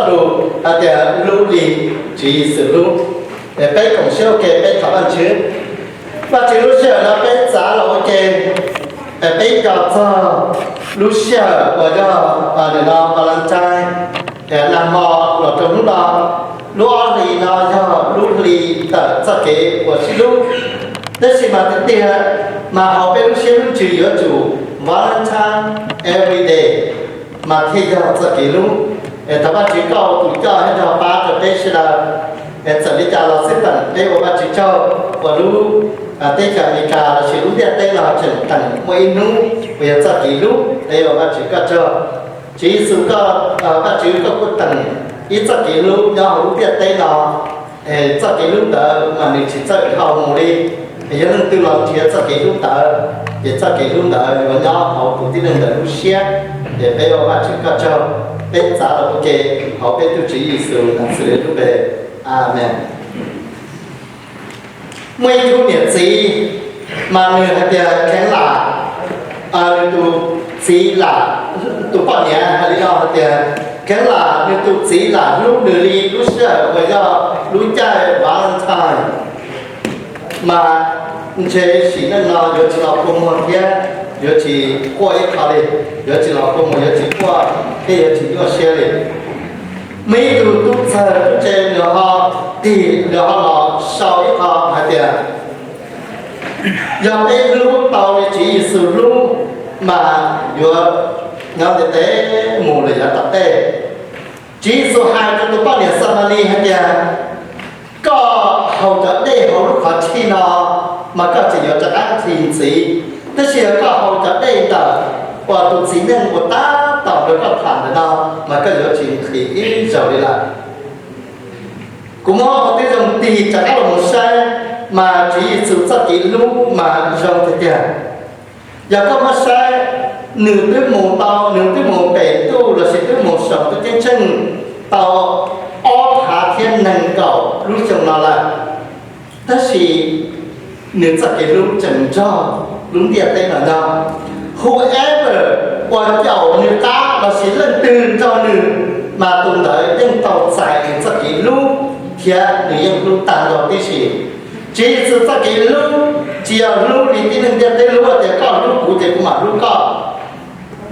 Lus hais tias hlub li Tswv Yexus hlub. Es peb koom siab ua ke peb thov Vajtswv. Vajtswv, lub sij hawm no peb txav los ua ke, es peb nco txog lub sij hawm uas yog nim no Valentine, es nag hmo los rau hnub no, lub ob hlis no yog lub hli ntawm txoj kev uas sib hlub. Tab sis mas tiag tiag mas hauv peb lub siab lub ntsws yuav tsum Valentine every day mas thiaj yog txoj kev hlub. Es thov Vajtswv koj ua tus coj thiab nrog pab rau peb sawv daws. Es txawm li cas los xij peem peb ua Vajtswv tsaug uas lub teb chaws Amelikas lossis lub ntiaj teb no tseem teem muaj ib hnub uas yog txoj kev hlub, peb ua Vajtswv koj tsaug. Tswv Yexus koj, Vajtswv koj kuj teem ib txoj kev hlub nyob hauv lub ntiaj teb no. Es txoj kev hlub ntawd mas nws tsis txawj dhau mus li. Es yog leej twg los nrhiav txoj kev hlub ntawd, ces txoj kev hlub ntawd yuav nyob hauv tus tib neeg ntawd lub siab. Ces peb ua Vajtswv koj tsaug, peb txav los ua ke hauv peb tus Tswv Yexus Naxales lub npe, amees. Muaj ib tug niam txiv mas nws hais tias kheev lam nws tus txiv lam, tus poj niam hais li no hais tias kheev lam nws tus txiv lam hlub nws li lub sij hawm uas yog lub caij Valentine. Mas ntshe sim neej no yuav tsis los kua muag thiab yuav tsis quaj ib qho li, yuav tsis los kua muag, yuav tsis quaj thiab yuav tsis nyuaj siab li. Muaj ib tug tub txawg tub ntse nws ho tig nws ho los sau ib qho hais tias yog peb hlub tau li Tswv Yexus hlub mas yuav nyob ntev ntev mus lawm yav tom ntej. Tswv Yexus hais rau tus poj niam Xamalis hais tias koj haus cov dej hauv lub qhov tshij no mas koj tseem yuav rov qab nqhis ntxiv, tab sis yog koj haus cov dej ntawm uas tus txiv neej uas tab tom nrog koj tham ntawm no mas koj yuav tsis nqhis ib zaug li lawm. Kuv muab qhov twb zoo tig rov qab los mus saib mas Tswv Yexus txoj kev hlub mas zoo tiag tiag. Yog koj muab saib, nws twb mus tau, nws twb mus pem ntuj lossis twb mus saum ntuj ceeb tsheej tau ob phav thiab nees nkaum lub xyoo no lawm, tab sis nws txoj kev hlub tseem nrog lub ntiaj teb no nyob. Whoever uas caum nws qab lossis leej twg nrog nws mas tus ntawd yeej tau txais nws txoj kev hlub thiab nws yeej hlub tag nrho tib si. Tswv Yexus txoj kev hlub tsis yog hlub li tib neeg ntiaj teb hlub tias koj hlub kuv ces kuv mam hlub koj,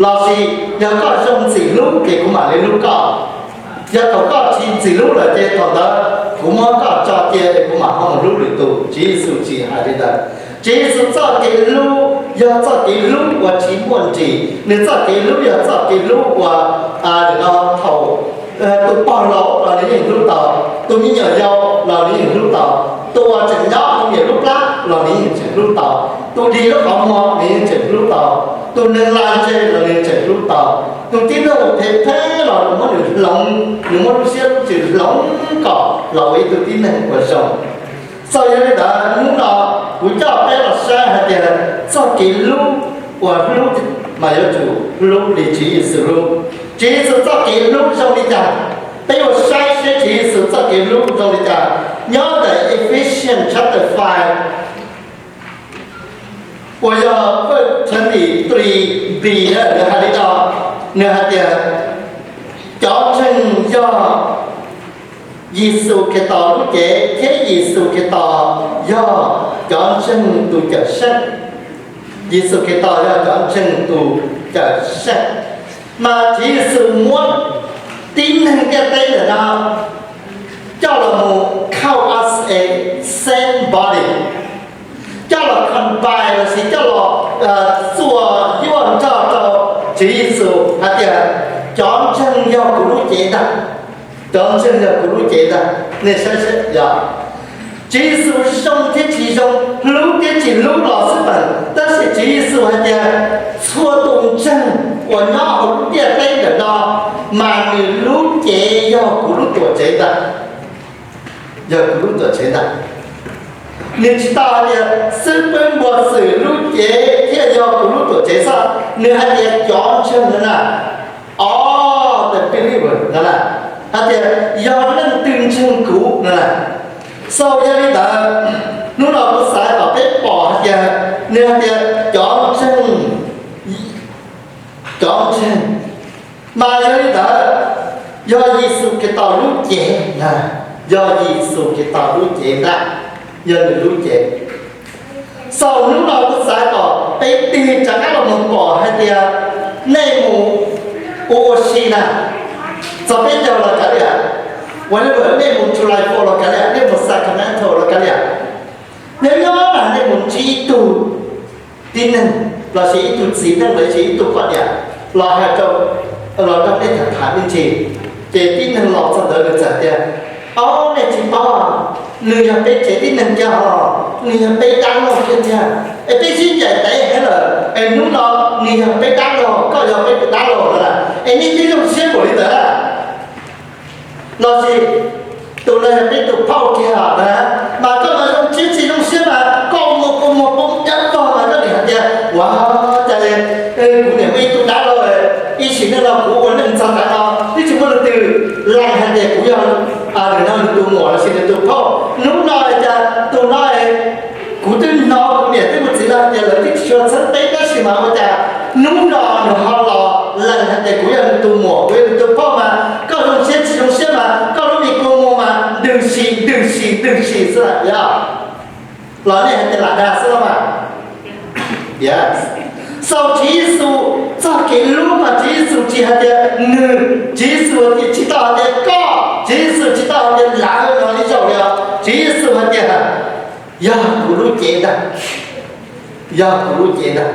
lossis yog koj zoo ntxim hlub ces kuv mam li hlub koj. Yog thaum koj tsis ntxim hlub lawm ces thaum ntawd kuv muab koj tso cia es kuv mam ho mus hlub lwm tus. Tswv Yexus tsis hais li ntawd. Tswv Yexus txoj kev hlub yog txoj kev hlub uas tsis muaj nrim, nws txoj kev hlub yog txoj kev hlub uas thaum tus pog laus los nws yeej hlub tau, tus me nyuam yaus los nws yeej hlub tau, tus uas tseem nyob hauv niam lub plab los nws yeej tseem hlub tau, tus dig lub qhov muag nws yeej tseem hlub tau, tus neeg laj ntseg los nws tseem hlub tau, tus tib neeg uas phem phem los nws muab nws hloov, nws muab lub siab lub ntsws hloov kom los ua ib tug tib neeg uas zoo. Txawm yog li ntawd hnub no kuv coj peb los saib hais tias txoj kev hlub uas hlub mas yuav tsum hlub li Tswv Yexus hlub. Tswv Yexus txoj kev hlub zoo li cas? Peb yuav saib seb Tswv Yexus txoj kev hlub zoo li cas nyob ntawm Ephesians chapter five uas yog verse twenty three b na, nws hais li no, nws hais tias cov ntseeg yog Yexus Khetos lub cev thiab Yexus Khetos yog cov ntseeg tus cawm seej. Yexus Khetos yog cov ntseeg tus cawm seej. Mas Tswv Yexus muab tib neeg ntiaj teb ntawm no coj los mus count as a same body, coj los combine lossis coj los txuas yuaj nrog rau Tswv Yexus hais tias cov ntseeg yog kuv lub cev ntag, cov ntseeg yog kuv lub cev ntag. Nej saib seb yog Tswv Yexus zoo thiab tsis zoo, hlub thiab tsis hlub los xij peem, tab sis Tswv Yexus hais tias txhua tus ntseeg uas nyob hauv lub ntiaj teb ntawm no mas nws lub cev yog kuv lub tuam tsev ntag, yog kuv lub tuam tsev ntag. Nws tsis tau hais tias xib hwb Npua Xwm lub cev thiaj yog kuv lub tuam tsev xwb, nws hais tias cov ntseeg no na, all the believers no na, hais tias yog leej twg ntseeg kuv no na. So yog li ntawd, hnub no kuv xav kom peb pom hais tias nws hais tias cov ntseeg, cov ntseeg. Mas yog li ntawd, Yog Yexus Khetos lub cev na, yog Yexus Khetos lub cev ntag, yog nws lub cev. Xaus hnub no kuv xav kom peb tig rov qab los mus pom hais tias nej mus ua ua si na, txog peb caug los kav liam, whatever, nej mus July Fourth los kav liam, nej mus Sacramento los kav liam, nyob nyob na nej mus ntsib ib tug tib neeg lossis ib tug txiv neej lossis ib tug poj niam los hais rau, los nrog nej tham tham me ntsis, ces tib neeg los txog ntawd nws txawm tias, Ob, nej tsis paub, nws yog peb tsev tib neeg kiag hos, nws yog peb dab laug kiag tiag, es peb sib ncaim ntev heev lawm es hnub no nws yog peb dab laug, koj yog peb tus dab laug lawm, es nej twb zoo siab npaum li ntawd na. Lossis tus no yog peb tus phauj kiag na, mas koj mas zoo siab tsis zoo siab mas koj mus kua muag poob cawv tog mas koj niam hais tias, Ua cas kuv niam muaj ib tug dab laug, ib sim neej no kuv ua neej txog tav no twb tsis muaj leej twg lees hais tias kuv yog nws no nws tus muam lossis nws tus phauj. Hnub no cas tus no kuv twb hnov kuv niam thiab kuv txiv lawv hais tias lawv twb tsis tshua txheeb peb tab sis mas ua cas hnub no nws ho los lees hais tias kuv yog nws tus muam, kuv yog nws tus phauj mas koj zoo siab tsis zoo siab mas koj lub me kua muag mas ntws si ntws si ntws si xwb lawm. Los nej hais tias lam dag xwb los mas. Xaus Tswv Yexus txoj kev hlub mas Tswv Yexus tsis hais tias nws, Tswv Yexus tsis tau hais tias koj, Tswv Yexus tsis tau hais tias lawv no ib zaug li os. Tswv Yexus hais tias yog kuv lub cev ntag, yog kuv lub cev ntag.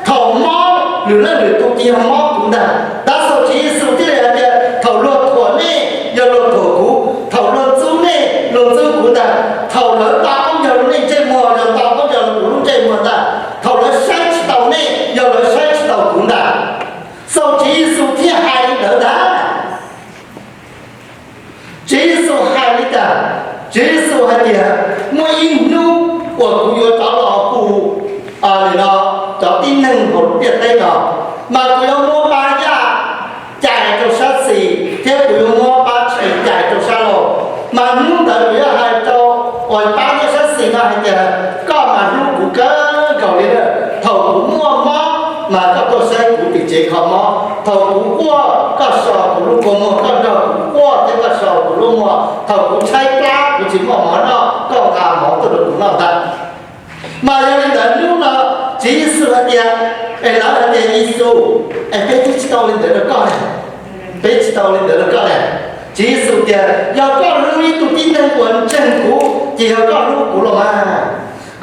Thaum mob lwm leej lwm tus ces yog mob kuv ntag. Tab sis Tswv Yexus thiaj li hais tias thaum luag thuam nej yog luag thuam kuv, thaum luag ntxub nej luag ntxub kuv ntag, thaum lawv nto qab ncaug lub nej ntsej muag yog nto qab ncaug kuv lub ntsej muag ntag, thaum lawv saib tsis taus nej yog lawv saib tsis taus kuv ntag. Xaus Tswv Yexus thiaj hais li ntawd ntag. Tswv Yexus hais li cas? Tswv Yexus hais tias muaj ib hnub uas kuv yuav rov los hu, nim no cov tib neeg hauv lub ntiaj teb no, mas kuv yuav muab pab yaj cais rau sab xis thiab kuv yuav muab pab tshee cais rau sab laug. Mas hnub ntawd kuv yuav hais rau uas pab nyob sab xis no hais tias koj mas hlub kuv kawg nkaus li na. Thaum kuv muaj mob mas koj tuaj saib kuv tim tsev kho mob, thaum kuv quaj koj so kuv lub kua muag, koj nrog kuv quaj thiab koj so kuv lub muag, thaum kuv tshaib plab kuv tsis muaj mov noj koj nqa mov tuaj rau kuv noj ntag. Mas yog li ntawd hnub no Tswv Yexus hais tias, es lawv hais tias Yexus, es peb twb tsis tau li ntawd rau koj ne, peb tsis tau li ntawd rau koj ne. Tswv Yexus tias yog koj hlub ib tug tib neeg uas ntseeg kuv ces yog koj hlub kuv los mas.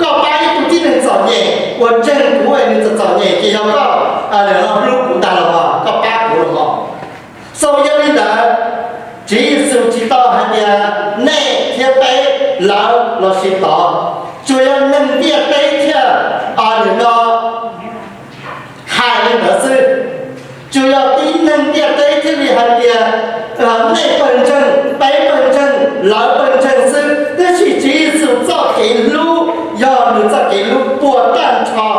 Koj pab ib tug tib neeg txom nyem uas ntseeg kuv es nws txom txom nyem ces yog koj hlub kuv ntag los mas, koj pab kuv los mas. Xaus yog li ntawd, Tswv Yexus tsis tau hais tias nej thiab peb, lawv lossis tod, tsuas yog neeg ntiaj teb thiaj nim no hais li ntawd xwb. Tsuas yog tib neeg ntiaj teb thiaj li hais tias nej pawg ntseeg, peb pawg ntseeg, lawv pawg ntseeg xwb. Tab sis Tswv Yexus txoj kev hlub yog nws txoj kev hlub puag tag nrho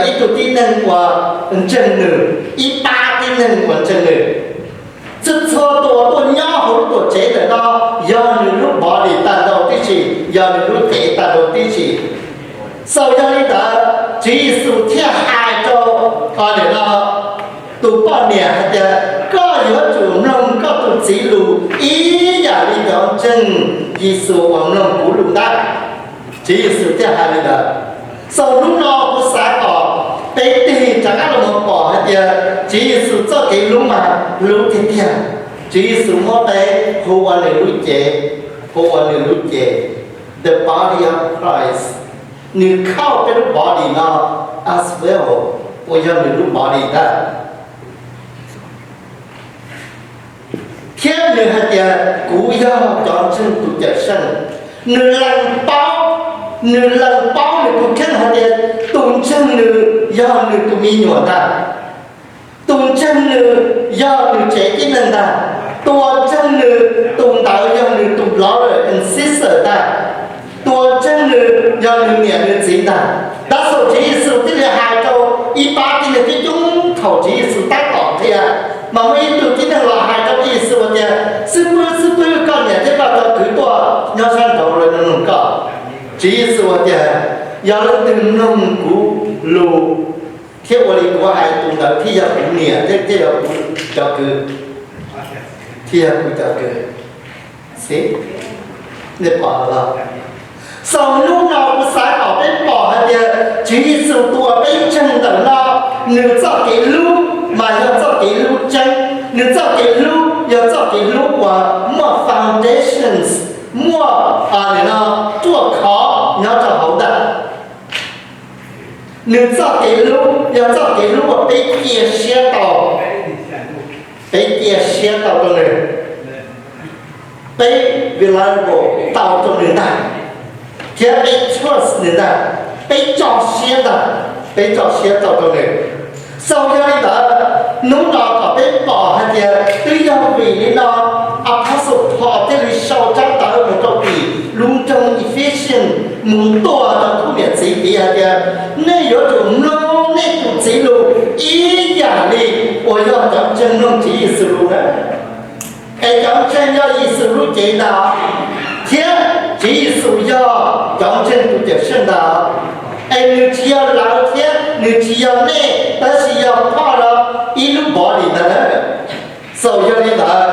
ib tug tib neeg uas ntseeg nws, ib pab tib neeg uas ntseeg nws. Txhua txhua tus tuaj nyob hauv lub tuam tsev ntawm no yog nws lub body tag nrho tib si, yog nws lub cev tag nrho tib si. Xaus yog li ntawd Tswv Yexus thiaj hais rau nim no tus poj niam hais tias koj yuav tsum mloog koj tus txiv lus ib yam li cov ntseeg Yexus uas mloog kuv lus ntag. Tswv Yexus thiaj hais li ntawd. Xaus hnub no kuv xav kom peb tig rov qab los mus pom hais tias Tswv Yexus txoj kev hlub mas hlub tiag tiag. Tswv Yexus muab peb hu ua nws lub cev, hu ua nws lub cev, the body of Christ. Nws khauj peb lub body no as well, uas yog nws lub body ntag. Thiab nws hais tias kuv yog cov ntseeg tus cawm seej. Nws lees paub, nws lees paub nws tus kheej hais tias tus ntseeg nws yog nws tus me nyuam ntag. Tus ntseeg nws yog nws tsev tib neeg ntag. Tus uas ntseeg nws tus ntawd yog nws tus brother and sister ntag. Tus uas ntseeg nws yog nws niam nws txiv ntag. Tab sis Tswv Yexus thiaj li hais rau ib pab tib neeg coob coob thaum Tswv Yexus tab tom qhia, mas muaj ib tug tib neeg los hais rau Tswv Yexus hais tias, xib fwb, xib fwb, koj niam thiab koj cov kwv tuaj nyob sab nraud lawv mloog koj. Tswv Yexus hais tias, yog leej twg mloog kuv lus thiab ua li kuv hais, tus ntawd thiaj yog kuv niam thiab thiaj yog kuv cov kwv. Tiag kuv cov kwv, xib, nej pom los? Xaus hnub no kuv xav kom peb pom hais tias Tswv Yexus tus uas peb ntseeg ntawm no, nws txoj kev hlub mas yog txoj kev hlub tseeb, nws txoj kev hlub yog txoj kev hlub uas muaj foundations, muaj, no, ruaj khov nyob rau hauv ntawm. Nws txoj kev hlub yog txoj kev hlub uas peb cia siab tau, peb cia siab tau rau nws, peb reliable tau rau nws ntag, thiab peb trust nws ntag, peb tso siab ntag, peb tso siab tau rau nws. Xaus yog li ntawd, hnub no kom peb pom hais tias twb yog vim li no Apostle Paul thiaj li sau tsab ntawv mus rau tim lub nroog Ephesians mus tuaj rau khub niam txiv tid hais tias nej yuav tsum mloog nej tus txiv lus ib yam li uas yog cov ntseeg mloog Tswv Yexus lus na. Es cov ntseeg yog Yexus lub cev ntag, thiab Tswv Yexus yog cov ntseeg tus cawm seej ntag. Es nws tsis yog lawv thiab nws tsis yog nej, tab sis yog phoj rau ib lub body ntag na. Xaus yog li ntawd,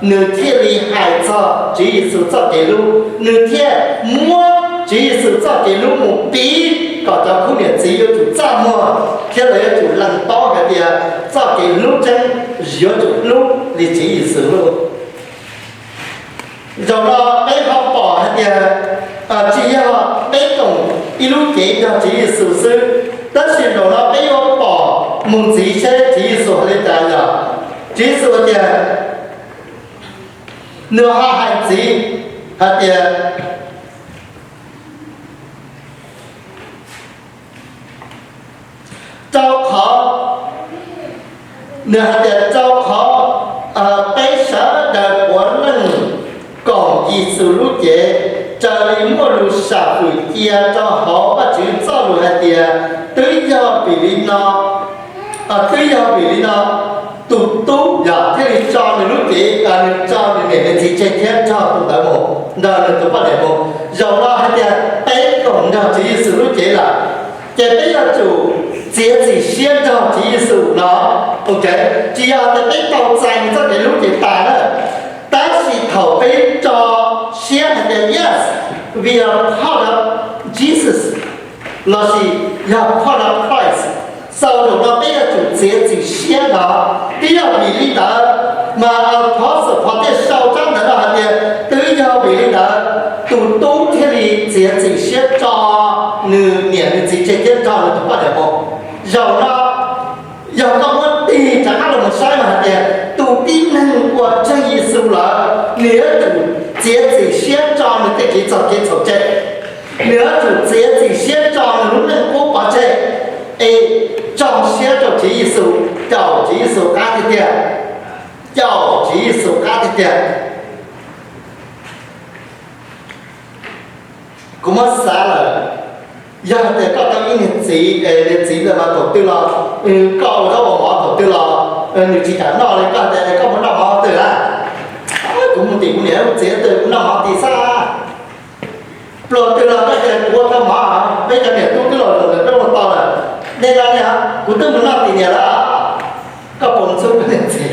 nws thiaj li hais txog Tswv Yexus txoj kev hlub, nws thiaj muab Tswv Yexus txoj kev hlub mus piv kom cov khub niam txiv yuav tsum txaj muag thiab lawv yuav tsum lees paub hais tias txoj kev hlub tseeb yuav tsum hlub li Tswv Yexus hlub. Zaum no peb ho pom hais tias tsis yog peb koom ib lub cev nrog Tswv Yexus xwb, tab sis zaum no peb yuav pom mus ntxiv seb Tswv Yexus hais li cas yog. Tswv Yexus tias, nws ho hais ntxiv hais tias, rau qhov, nws hais tias rau qhov peb sawv daws puav leej koom Yexus lub cev, raws li muaj lus sam fwm cia rau hauv Vajtswv txoj lus hais tias, twb yog vim li no, twb yog vim li no tus tub yog thiaj li tso nws lub cev, nws tso nws niam nws txiv tseg thiab nrog tus ntawd mus, nrog nws tus poj niam mus. Zaum no hais tias peb koom nrog Tswv Yexus lub cev lawm, ces peb yuav tsum txiav txim siab nrog Tswv Yexus no. Ok, tsis yog tias peb tau txais nws txoj kev hlub ces tas na, tab sis thaum peb tso siab hais tias yes, we are part of Jesus, lossis yog part of Christ, xaus zaum no peb yuav tsum txiav txim siab no. Twb yog vim li ntawd mas Apostle Paul thiaj sau tsab ntawv no hais tias twb yog vim li ntawd tus tub thiaj li txiav txim siab tso nws niam nws txiv tseg thiab nrog nws tus poj niam mus. Zaum no yog koj muab tig rov qab los saib mas hais tias tus tib neeg uas ntseeg Yexus lawm, nws yuav tsum txiav txim siab tso nws tej kev txhaum kev txhaum tseg, nws yuav tsum txiav txim siab tso nws lub neej qub pov tseg, es tso siab rau Tswv Yexus, caum Tswv Yexus qab tiag tiag, caum Tswv Yexus qab tiag tiag. Kuv muab xav lawm, yog hais tias koj tau ib niag txiv es niag txiv ntawd mas thaum twg los, koj ua zaub ua mov thaum twg los nws tsis kam noj li, koj hais tias koj mus noj mov twg lawm? Kuv mus tim kuv niam kuv txiv twg kuv noj mov tim xwb. Pluas twg los koj tias kuv ua tau mov, peb cov niam tub twb los lawm, peb ua tau lawm. Nej no ne, kuv twb mus noj tim niam lawm. Koj puas mus txhub koj niam txiv?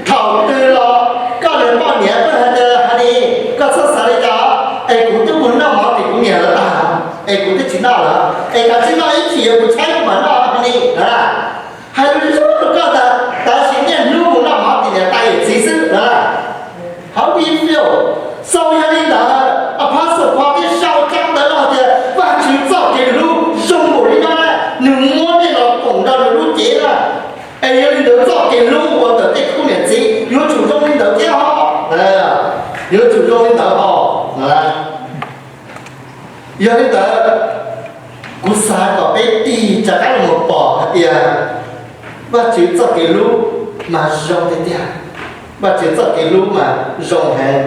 Thaum twg los koj niag poj niam koj hais tias hais li, koj txhob xav li cas, es kuv twb mus noj mov tim kuv niam lawm tag, es kuv twb tsis noj lawm, es kav tsij noj ib chim kuv tshaib kuv mam noj hais li na. Hais lus zoo rau koj ntag, tab sis niaj hnub mus noj mov tim niam tais yawm txiv xwb na. How do you feel? Xaus yog li ntawd, Apostle Paul thiaj sau tsab ntawv no tias Vajtswv txoj kev hlub zoo npaum li no na, nws muab nej los koom nrog nws lub cev na. Es yog li ntawd txoj kev hlub ua ntawm tej khub niam txiv yuav tsum zoo li ntawd thiab os. Yuav tsum zoo li ntawd os. Yog li ntawd, kuv xav kom peb tig rov qab los pom hais tias Vajtswv txoj kev hlub mas zoo tiag tiag. Vajtswv txoj kev hlub mas zoo heev.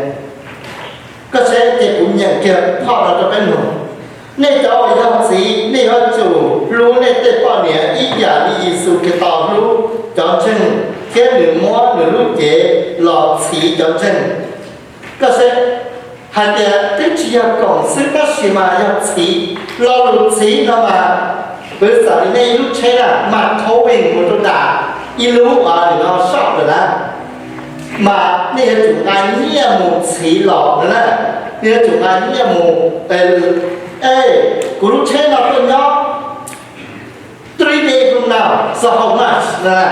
Koj saib ces kuv nyeem kiag phoj no rau peb mloog. Nej cov uas yog txiv, nej yuav tsum hlub nej tej poj niam ib yam li Yexus Khetos hlub cov ntseeg, thiab nws muab nws lub cev los txhiv cov ntseeg. Koj saib, hais tias twb tsis yog koom xwb tab sis mas yog txhiv. Lo lus txhiv no mas, piv xam li nej lub tsheb na mas towing mus rau nram, ib lub uas nim no shop lawm na, mas nej yuav tsum nqa nyiaj mus txhiv los no na. Nej yuav tsum nqa nyiaj mus, e, kuv lub tsheb no tuaj nyob three days from now, so how much? No na,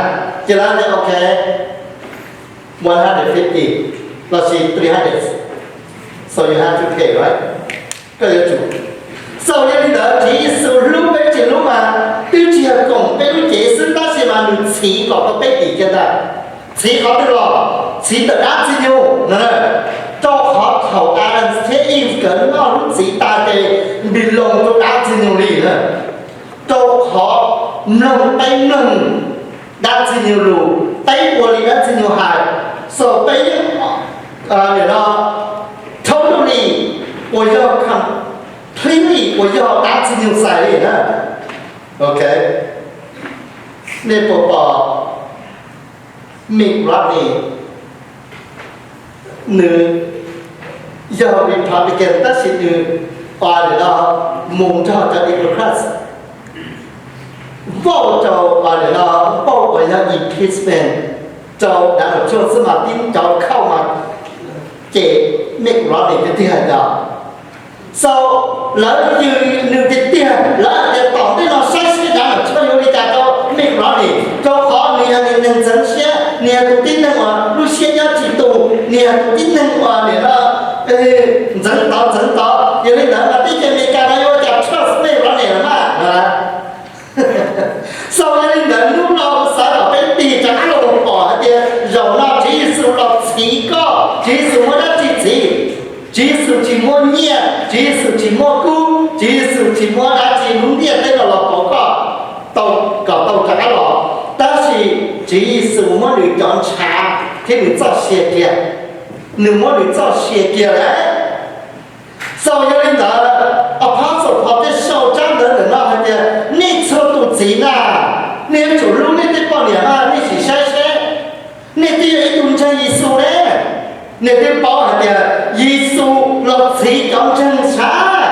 ces lawv tias ok, one hundred fifty lossis three hundred, so you have to pay, right? Koj yuav tsum. So yog li ntawd Tswv Yexus hlub peb tsis hlub mas twb tsis yog koom peb lub cev xwb, tab sis mas nws txhiv kom tau peb dim kiag ntag. Txhiv qhov twg los? Txhiv ntawm dab Ntxwg Nyoog no. Rau qhov thaum Adam thiab Eve nkawd noj lub txiv tas ces nws loos rau dab Ntxwg Nyoog li na. Rau qhov mloog, peb mloog dab Ntxwg Nyoog lus, peb ua li dab Ntxwg Nyoog hais, so peb yeej, nim no, totally uas yog, completely uas yog dab Ntxwg Nyoog xais li na. Ok, nej puas pom Mitt Romney? Nws yog Republican tab sis nws, nim no, mus nrog cov Democrats vote rau, nim no, vote uas yog impeachment rau Donald Trump xwb mas tib cov khauj mas cem Mitt Romney tiag tiag yog. So lawv yws nws tiag tiag, lawv hais tias tom ntej no saib seb Donald Trump yuav li cas rau Mitt Romney, rau qhov nws yog neeg ntxeev siab, nws yog tus tib neeg uas lub siab nyob tsis tus, nws yog tus tib neeg uas nim no ntxeev tod ntxeev tod. Yog li ntawd mas teb chaws Amelikas no yuav ua cas trust Mitt Romney los mas no. So yog li ntawd hnub no kuv xav kom peb tig rov qab los pom hais tias zaum no Tswv Yexus los txhiv koj, Tswv Yexus muab dab tsi txhiv? Tswv Yexus tsis muab nyiaj, Tswv Yexus tsis muab kub, Tswv Yexus tsis muab dab tsi lub ntiaj teb no los pauv koj tau, kom tau rov qab los. Tab sis Tswv Yexus muab nws cov ntshav thiab nws txoj sia kiag. Nws muab nws txoj sia kiag lawm. So yog li ntawd, Apostle Paul thiaj sau tsab ntawv ntawm no hais tias nej txhua tus txiv na, nej yuav tsum hlub nej tej poj niam na, nej sim saib seb nej twb yog ib tug ntseeg Yexus ne, nej twb paub hais tias Yexus los txhiv cov ntseeg ntshav.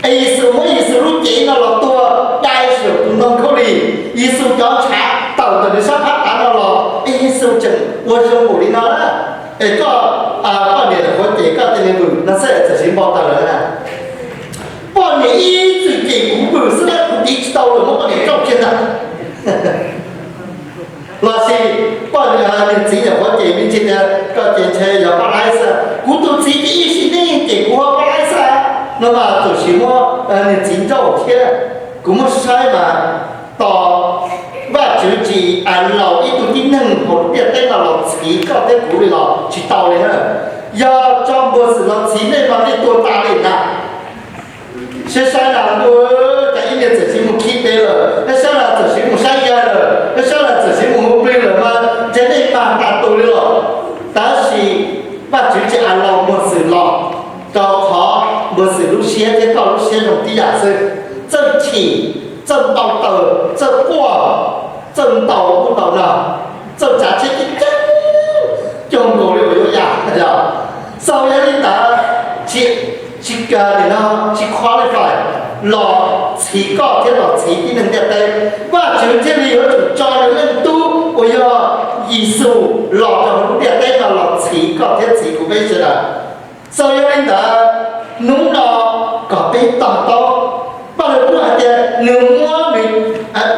Es Yexus muab Yexus lub cev no los tuag dai saum tus ntoo khaub lig, Yexus cov ntshav tawm ntawm nws sab phab tav no los, es Yexus tseem ua zoo npaum li no na. Es koj, poj niam nyuam qhuav cem koj tias nws vwm no xwb txawm siv npau taws lawm na. Poj niam ib txwm cem kuv vwm xwb na, kuv tiv tsis tau lawm, muab poj niam coj kiag ntag. Lossis poj niam, niag txiv nyuam qhuav cem me ntsis tias koj ces ntshe yog poj laib xwb, kuv tus txiv ces ib sim neej cem kuv ua poj laib xwb no mas txawm siv muab niag txiv nrauj thiab. Kuv muab saib mas tos Vajtswv tsis allow ib tug tib neeg hauv lub ntiaj teb no los txhiv koj thiab kuv li los tsis tau li na. Yog tso npua xwm los txhiv nej mas nej tuag tas li na. Seb sab nas ntuj, cas ib niag txawm siv mus khib teb lawm, sab nas txawm siv mus saib yaig lawm, sab nas txawm siv mus hu plig lawm mas ntshe nej mag tas tus li los. Tab sis Vajtswv tsis allow npua xwm los, rau qhov npua xwm lub siab thiab koj lub siab zoo tib yam xwb. Txawj chim, txawj npau taws, txawj quaj, txawj ntaus ub ntaus no, txawj tsav tsheb ceev ceev, cog nkaus li uas yuav yam yog. Xaus yog li ntawd, tsis, tsis, nim no tsis qualify los txhiv koj thiab los txhiv tib neeg ntiaj teb. Vajtswv thiaj li yuav tsum tso nws Leej Tub uas yog Yexus los rau hauv lub ntiaj teb no los txhiv koj thiab txhiv kuv peb sawv daws. Xaus yog li ntawd, hnub no kom peb to taub, Paj Lug Kub hais tias nws muab nws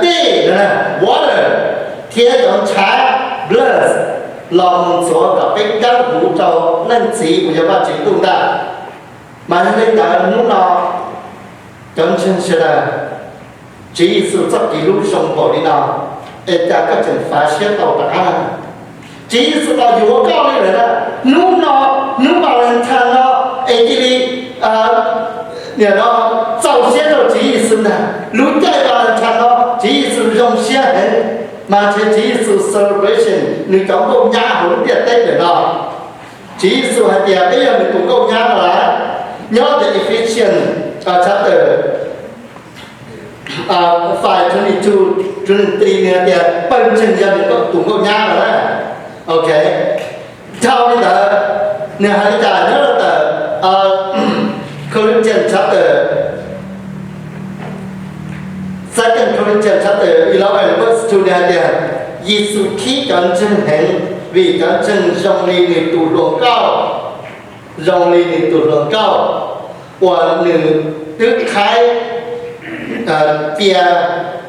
dej, water, thiab cov ntshav, blood, los mus ntxuav kom peb dawb huv rau Leej Txiv uas yog Vajtswv ntuj ntag. Mas yog li ntawd hnub no cov ntseeg sawv daws, Tswv Yexus txoj kev hlub zoo npaum li no, es cas koj tseem fav siab tau rov qab? Tswv Yexus los yuav koj li lawm na. Hnub no, hnub Valentine no, es cia li, nim no, txaus siab rau Tswv Yexus ntag. Lub caij Valentine no Tswv Yexus zoo siab heev, mas ntshe Tswv Yexus celebration nws cov nkauj nyab hauv lub ntiaj teb ntawm no. Tswv Yexus hais tias peb yog nws tus nkauj nyab no lawm. Nyob ntawm Ephesians chapter five twenty two, twenty three nws hais tias pawg ntseeg yog nws tus nkauj nyab no na. Ok. Dhau li ntawd, nws hais li cas nyob rau ntawm Corinthians chapter, Second Corinthians chapter eleven verse Yexus hais tias Yexus khib cov ntseeg heev vim cov ntseeg zoo li nws tus hluas nkauj, zoo li nws tus hluas nkauj uas nws twb qhaib cia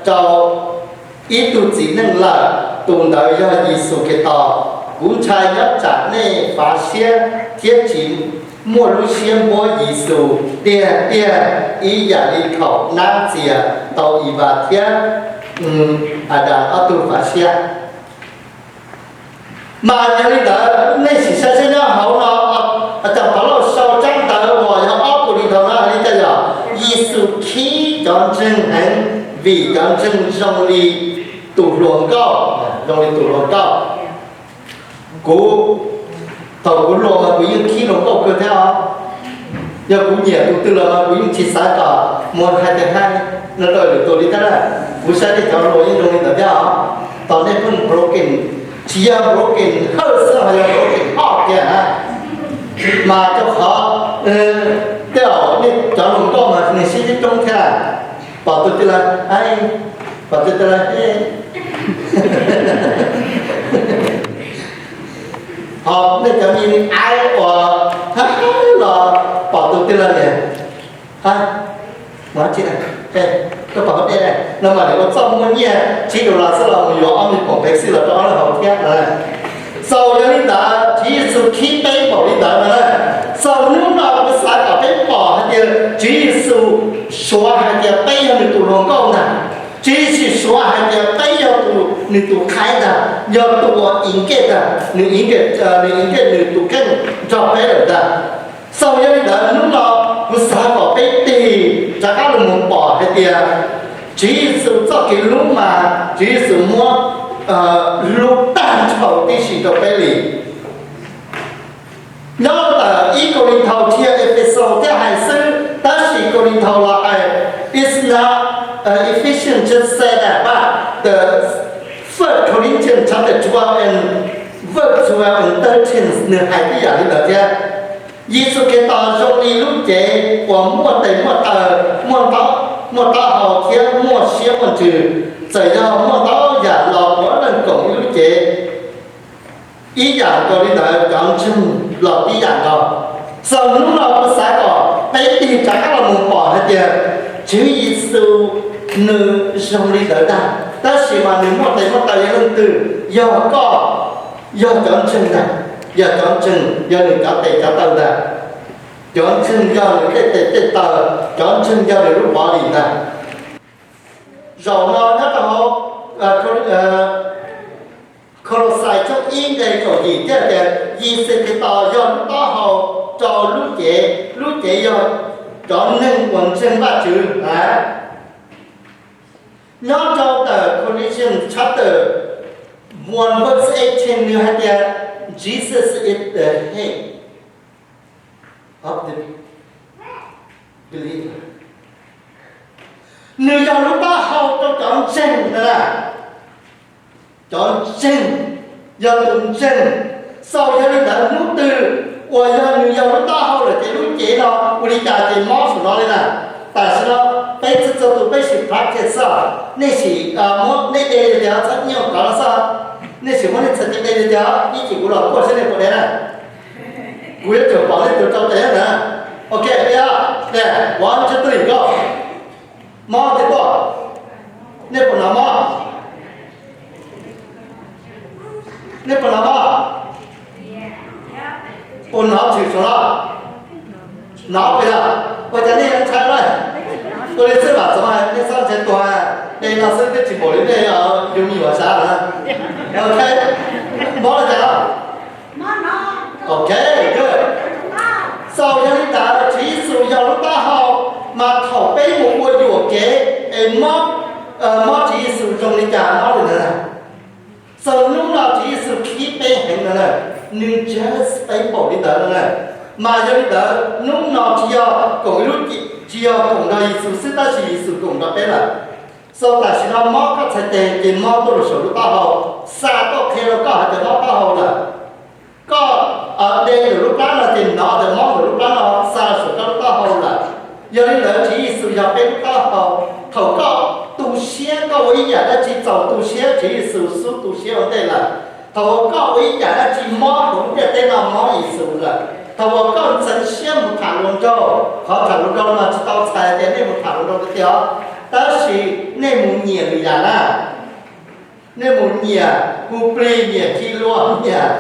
rau ib tug txiv neej lawm, tus ntawd yog Yexus Khetos. Kuv ntshai nyob tsam nej fav siab thiab tsis muaj lub siab npuab Yexus tiag tiag ib yam li thaum nab txias tau Evas thiab Adas ob tug fav siab. Mas yog li ntawd nej sim saib seb nyob hauv no, Pov Lauj sau tsab ntawv uas yog ob Kauleethaus no hais li cas yog Yexus khib cov ntseeg heev vim cov ntseeg zoo li tus hluas nkauj, zoo li tus hluas nkauj. Kuv, thaum kuv hluas mas kuv yeej khib hluas nkauj kawg thiab os. Yog kuv nyiam tus twg los mas kuv yeej tsis xav kom mus hais tias hais no rau lwm tus li thiab na. Kuv saib tej cov hluas yeej zoo li ntawd thiab os. Tos nej pheej broken, tsis yog broken heart xwb ho yog broken heart kiag na. Mas rau qhov tej zaum nej cov hluas nkauj mas nws sib coob thiab. Pom tus twg los, pom tus twg los, ho nej cov me me aib uas los pom tus twg los niam, koj pom hauv dej no mas niam ua txoj muaj nyiaj tsib dollar xwb los mus yuav ob me poom Pepsi los rau ob lub haus thiab. Xaus yog li ntawd Tswv Yexus khib peb npaum li ntawd no na. Xaus hnub no kuv xav kom peb pom hais tias Tswv Yexus suav hais tias peb yog nws tus hluas nkauj ntag. Tswv Yexus suav hais tias peb yog tus, nws tus qhaib ntag, yog tus uas inkej ntag, nws inkej, nws inkej nws tus kheej nrog peb lawm ntag. Xaus yog li ntawd hnub no kuv xav kom peb tig rov qab los mus pom hais tias Tswv Yexus txoj kev hlub mas Tswv Yexus muab hlub tag nrho tib si rau peb li. Nyob ntawm ib Kauleethaus thiab Efexus thiab hais xwb, tab sis Kauleethaus los hais, it's not, uh, Ephesians just said that, but the First Corinthians chapter twelve and verse twelve and thirteen nws hais tib yam li ntawd thiab. Yexus Khetos zoo li lub cev uas muaj tes muaj taw, muaj taub, muaj taub hau thiab muaj siab muaj ntsws. Txawm yog muaj ntau yam los puav leej koom ib lub cev. Ib yam nkaus li ntawd cov ntseeg los tib yam nkaus. Xaus hnub no kuv xav kom peb tig rov qab los mus pom hais tias Tswv Yexus nws zoo li ntawd ntag, tab sis mas nws muaj tes muaj taw yog leej twg? Yog koj, yog cov ntseeg ntag, yog cov ntseeg, yog nws cov tes cov taw ntag. Cov ntseeg yog nws tej tes tej taw, cov ntseeg yog nws lub body ntag. Zaum no nyob rau hauv Kolauxais tshooj ib nqe kaum yim thiaj tias Yexus Khetos yog lub taub hau rau lub cev, lub cev yog cov neeg uas ntseeg Vajtswv. Nyob rau ntawm Colossians chapter one verse eighteen nws hais tias Jesus is the head of the believer. Nws yog lub taub hau rau cov ntseeg na. Cov ntseeg, yog tus ntseeg. Xaus yog li ntawd hnub twg uas yog nws yog lub taub hau lawm ces lub cev no ua li cas ces mob saum no li na. Tam sim no peb txhua txhua tus peb sim practice xwb, nej sim muab nej de li tias txhob nyuaj kov no xwb. Nej sim muab nej txhais tes de li tias ib chim kuv los kuaj saib nej puas de na. Kuv yuav tsum pom nej tus rau tes na. Ok, de, one, two, three, go. Mob twb tuaj. Nej puas hnov mob? Nej puas hnov mob? Puas hnov tshwm saum no? Hnov puas yog? Ua cas nej yuav ntshai lawm? Ua li xwb vam txoov hais nej txhob ntshai tuag, de no xwb twb tsis npaum li nej yus me nyuam xav na. Ok, mob li cas? Ok, good. Xaus yog li ntawd Tswv Yexus yog lub taub hau, mas thaum peb mus ua yuam kev es mob, mob Tswv Yexus zoo li cas mob li ntawd na. Xaus hnub no Tswv Yexus khib peb heev no na, nws judge peb npaum li ntawd no na. Mas yog li ntawd hnub no tsis yog koom ib lub, tsis yog koom nrog Yexus xwb tab sis Yexus koom nrog peb lawm. Xaus tam sim no mob koj txhais tes ces mob tuaj rau saum lub taub hau, xa tuaj qhia rau koj hais tias mob taub hau lawm. Koj de ntawm lub plab no ces hnov tias mob ntawm lub plab no xa saum koj lub taub hau lawm. Yog li ntawd Tswv Yexus yog peb lub taub hau. Thaum koj tu siab koj ua ib yam dab tsi txaus tu siab Tswv Yexus xub tu siab ua ntej lawm. Thaum uas koj ua ib yam dab tsi mob hauv ntiaj teb no mob Yexus lawm. Thaum uas koj ntxeev siab mus tham hluas nraug, qhov tham hluas nraug no tsis tau txhais tias nej mus tham hluas nraug tiag tiag os, tab sis nej mus nyiam lwm yam na. Nej mus nyiam hu plig, nyiam khi luag, nyiam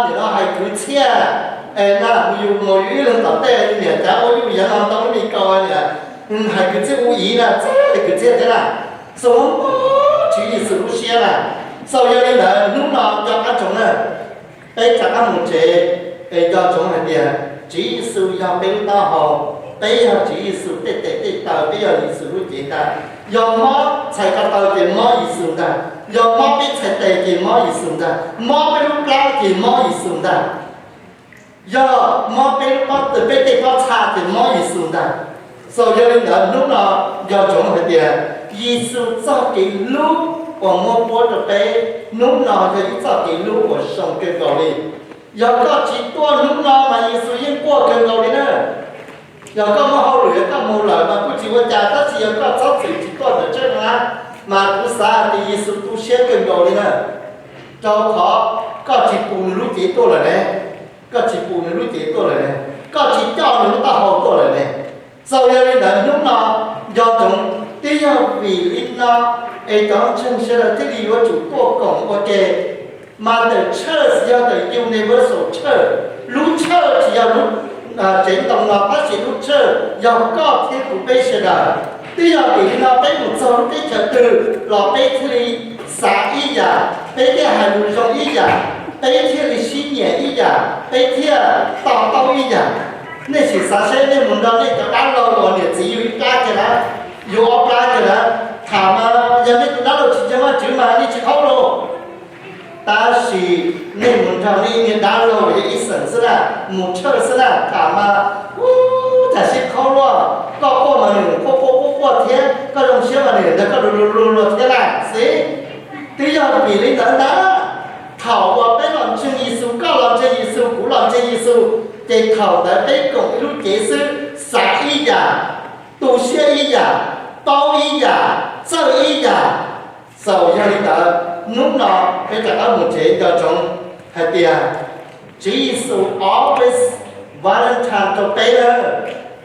nim no hais kwv txhiaj, es na mus yus mus yus ib leeg tom tej nyiam cav ua yuj yam no ntau lub me kaus niam hais kwv txhiaj ua iv na, txawj hais kwv txhiaj thiab na. Xaus mob Tswv Yexus lub siab na. Xaus yog li ntawd hnub no nco qab ntsoov na, peb rov qab mus tsev es nco ntsoov hais tias Tswv Yexus yog peb lub taub hau, peb yog Tswv Yexus tej tes tej taw, peb yog Yexus lub cev ntag. Yog mob txhais ko taw ces mob Yexus ntag, yog mob peb txhais tes ces mob Yexus ntag, mob peb lub plab ces mob Yexus ntag, yog mob peb lub pob, peb tej pob txha ces mob Yexus ntag. Xaus yog li ntawd hnub no nco ntsoov hais tias Yexus txoj kev hlub uas muab puab rau peb hnub no yog ib txoj kev hlub uas zoo kawg nkaus li. Yog koj tsis tuaj hnub no mas Yexus yeej quaj kawg nkaus li na. Yog koj muaj hauj lwm, yog koj mus lawm mas kuj tsis ua cas, tab sis yog koj txhob txwm tsis tuaj ntawm tsheb no na, mas kuv xav tias Yexus tu siab kawg nkaus li na, rau qhov koj tsis pum nws lub cev tuaj lawm ne, koj tsis pum nws lub cev tuaj lawm ne, koj tsis coj nws lub taub hau tuaj lawm ne. Xaus yog li ntawd hnub no nco ntsoov, twb yog vim li no es cov ntseeg sawv daws thiaj li yuav tsum tuaj koom ua ke. Mother Church yog the universal church. Lub church tsis yog lub tsev ntoo no, tab sis lub church yog koj thiab kuv peb sawv daws. Twb yog vim li no peb mus txog lub teb chaws twg los peb thiaj li xav ib yam, peb thiaj hais lus zoo ib yam, peb thiaj li sib nyiam ib yam, peb thiaj to taub ib yam. Nej sim xav seb nej mus nrog nej cov dab laug uas niam txiv yug ib plab kiag na, yug ob plab kiag na, tham mas yog nej tus dab laug tsis ntseeg Vajtswv mas nej tsis qhaub lauj. Tab sis nej mus nrog nej niag dab laug uas yog ib xeem xwb na, mus church xwb na, tham mas ub, tham sib qhaub luaj, koj quaj mas nws quaj quaj quaj quaj thiab, koj zoo siab mas nws nrog koj luag luag luag thiab na xwb. Twb yog vim li ntawd ntag, thaum uas peb los ntseeg Yexus, koj los ntseeg Yexus, kuv los ntseeg Yexus, ces thaum ntawd peb koom ib lub cev xwb, xav ib yam, tu siab ib yam, paub ib yam, txawj ib yam. Xaus yog li ntawd, hnub no peb rov qab mus tsev nco ntsoov hais tias Tswv Yexus always Valentine rau peb na.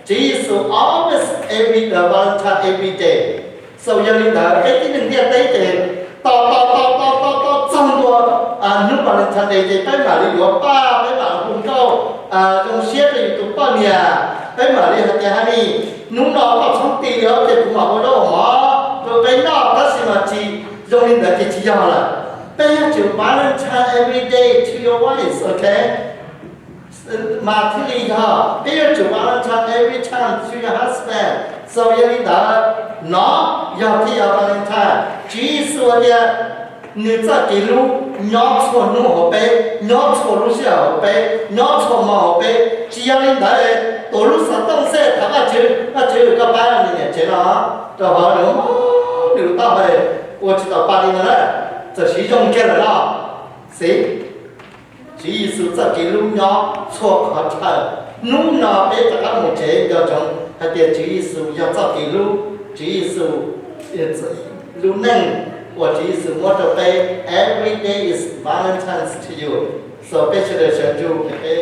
Tswv Yexus always every the Valentine every day. Xaus yog li ntawd peb tib neeg ntiaj teb ces tos tos tos tos tos tos txog ntua hnub Valentine Day ces peb mam li yuav paj, peb mam hu nkauj zoo siab rau yus tus poj niam, peb mam li hais tias honey, hnub no koj txhob ti li os, ces kuv mam ua zaub mov rau peb noj, tab sis mas tsis zoo li ntawd ces tsis yog lawm. Peb yuav tsum Valentine every day to your wife, ok? Mas thiaj li yog peb yuav tsum Valentine every time to your husband. Xaus yog li ntawd, no yog thiaj yog Valentine. Tswv Yexus tias nws txoj kev hlub nyob txhua hnub hauv peb, nyob txhua lub sij hawm hauv peb, nyob txhua hmo hauv peb. Tsis yog li ntawd, tuav lub xov tooj xwb tham Vajtswv, Vajtswv koj pab nws niam tsev no rau hauv nws, nws taub hau ua tsis tau pa li no na, txawm siv zoo kiag lawm no. Xij, Tswv Yexus txoj kev hlub nyob txhua qhov chaw. Hnub no peb rov qab mus tsev nco ntsoov hais tias Tswv Yexus yog txoj kev hlub, Tswv Yexus lub neej uas Tswv Yexus muab rau peb. Every day is Valentine's to you. So peb sawv daws sawv ntsug es peb